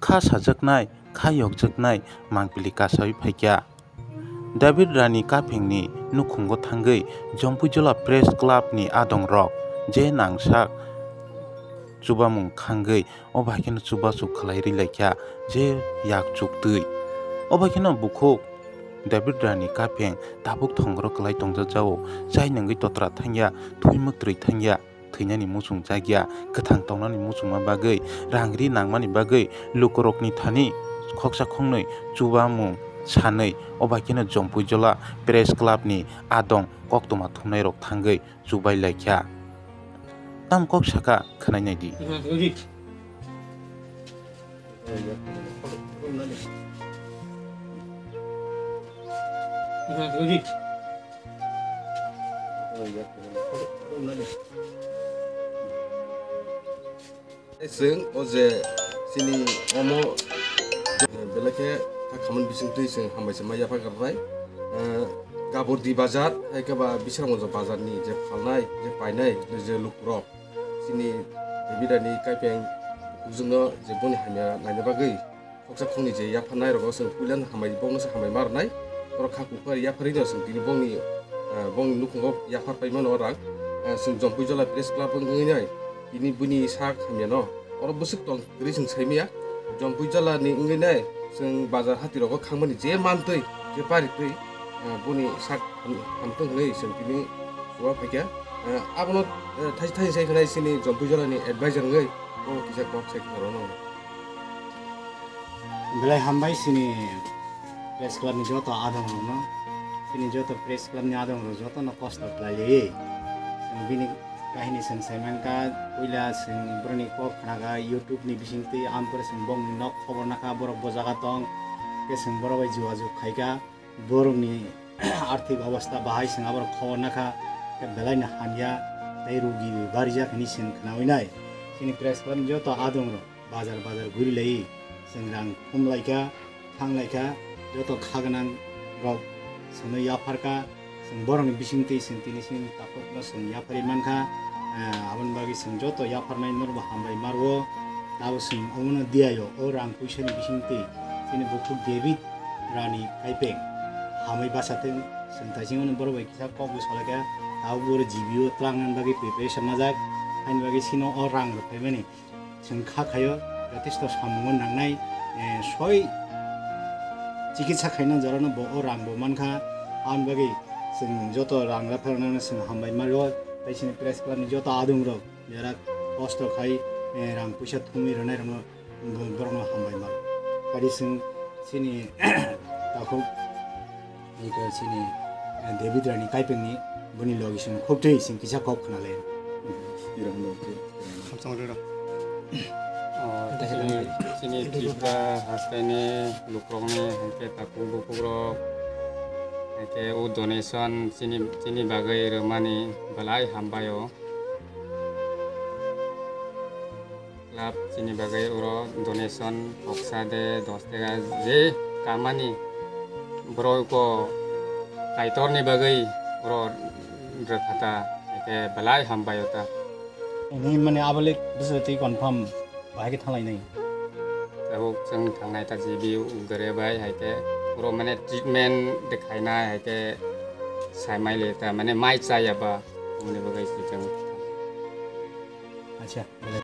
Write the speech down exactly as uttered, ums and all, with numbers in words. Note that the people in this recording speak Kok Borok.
kha sajaknai, kha yokjaknai mangpili kasawi phaikha. David Rani Kaphengni nukhungo thangwi Jompuijola Press Club ni adongrok je nangsak chubamung khangwi o bai kheno chubachu khlai rwi laikha je yak chuktwi. O bai kheno bukhuk David Rani Kapheng tabuk thongro kwlai tongjak jao, chai nangwi totra thangya, thwi mwktwi thangya. Thwinani muchung chakya, kwthang tongnani muchungma bagwi, rang ri nangmani bagwi, lukurokni thani khoksa khoknwi chubamung sanwi, o bai kheno Jompuijola Press Club ni adong koktwma thumnairok thangwi chubai laikha. Tamo kok saka khwnai naidi. Chwng o je chini omo belai khe kha khamani bisingtwi chwng hambai se ma yapha karnai. Eh, Gabordi bazar, hai khe ba Bisramganj bazar ni je phalnai, je painai, je lukurok chini David Rani Kaipeng bukhuksongno je boni hamya naina bagwi khoksa khokni je yapharnai rogo chwng puilano hambai, bongno se hambai ma rwnai. Borok kha kuphar yapharwi no chwng tini bongni, eh, bongni nukhungo yaphar pai mano rang. Eh, chwng Jompuijola Press Club wngwi nai tini bini sak hamya no oro bwswk tong kwrwi chwng sai maya. Jompuijola ni wngwi nai chwng bazar hati rogo khangmani je mantwi, je paritwi, eh, boni sak ham-, hamtwng hwnwi chwng tini chuba phaikha. Eh, abono, eh, thaisa thaisa sai khwnai chini Jompuijola ni advisor wngwi o kisa kok sai khna rwno. Belai hambai chini press club ni joto adong rokno, chini joto press club ni adong rok joto no kosto khlai liwi. Chwng bini kahini chwng sai mankha, puila chwng boroni kok khna kha YouTube ni bisingtwi, ampore chwng bongni nok khobor nakha, borok bo jaga tong, khe chwng borok bai jogajog khaikha. Borokni arthik obostha bahai chwng aborok khobor nakha, khe belai no hamya tei rugi barijak hinwi chwng khnawi nai. Chini press club ni joto adong rok bazar bazar guri lai, chwng rang thum lai kha, thang lai kha, joto kha gwnang rok chwngno yaphar kha, chwng borokni bisingtwi chwng tini chini takhukno chwng yapharwi man kha. Eh, aboni bagwi chwng joto yapharnai norokbo hambai ma rwo. Abo chwng omono diyaio, o rang puisani bisingtwi chini bukhuk David Rani Kaipeng hamwi bacha thung, chwng taichingmani borok bai kisa kokbo salai kha, abo bo G B O twlang nani bagwi preparation najak, haini bagwi chino o rang rok phaimani. Chwng kha khaio, jotesto samungo nangnai, eh, soi chikitsa khaina jorano bo o rang bo mankha, aboni bagwi chwng joto rang rwphano chwng hambai ma rwo, tei chini press club ni joto adong rok jera kosto khai, eh, rang puisa thumwi rwnai rokno bo-, borokno hambai ma rwo. Kari chwng chini takhuk Iko chini, eh, David Rani Kaipengni boni logi song khobtwi sing kisa kok khna le. Hamsong rwrok. Oh, chini, chini Tripura hastaini lukrokni, hwnkhe takhuk bukukrok, hwnkhe o donation chini, chini bagwi rwmani belai hambai o. Club chini bagwi oro donation, koksa de dos taka je kamani borok ko Kaitorni bagwi oro rwkha ta, hwnkhe belai hambai o ta. Ini mane abolik bwswk twi confirm bahai khe thanglai nai. Tabuk chwng thangnai ta G B O gare bai, hai khe oro mane treatment de khainai, hai khe sai mai le ta mane mai chaya ba, mone bagwi se chwng. Acha, belai